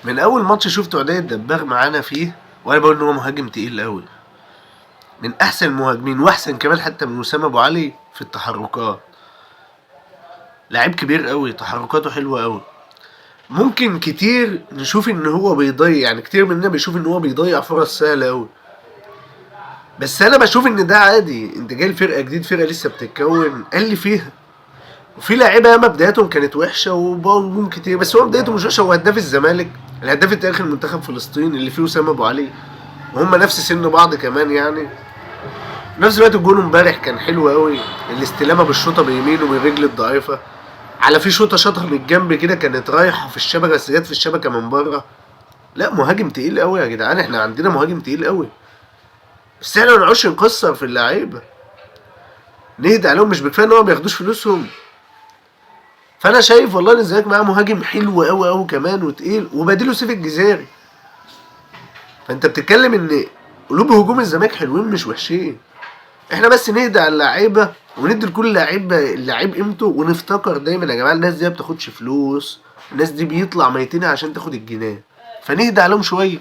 من اول ماتش شفته عدي الدباغ معانا فيه وانا بقول ان هو مهاجم تقيل قوي، من احسن المهاجمين، واحسن كمان حتى من وسام ابو علي في التحركات. لعيب كبير قوي، تحركاته حلوة قوي. ممكن كتير نشوف ان هو بيضيع، يعني كتير مننا بيشوف ان هو بيضيع فرص سهلة قوي، بس انا بشوف ان ده عادي. انت جاي الفرقة جديد، فرقه لسه بتتكون، قال لي فيها وفي لعيبة ياما بداياتهم كانت وحشة وبقوا نجوم كتير، بس هو بدايته مش وحشة. هو هداف الزمالك، الهداف التاريخي لمنتخب فلسطين اللي فيه وسام ابو علي، وهم نفس سن بعض كمان. يعني في نفس الوقت الجون امبارح كان حلو قوي، الاستلامه بالشوطه بيمينه بالرجل الضعيفة، على في شوطه شاطها من الجنب كده كانت رايحة في الشبكة، بس جت في الشبكة من بره. لا مهاجم تقيل قوي يا جدعان، احنا عندنا مهاجم تقيل قوي، بس احنا ما نقعدش نكسر في اللعيبة، نهدى عليهم، مش بكفايه ان هو ما بياخدوش فلوسهم. فانا شايف والله ان الزمالك معاه مهاجم حلو قوي قوي كمان وتقيل، وبديله سيف الجزيري. فانت بتتكلم ان قلوب هجوم الزمالك حلوين مش وحشين، احنا بس نهدى على اللعيبة وندي لكل لعيب اللعيب قيمته، ونفتكر دايما يا جماعة الناس دي ما بتاخدش فلوس، الناس دي بيطلع ميتينها عشان تاخد الجنيه، فنهدى عليهم شوية.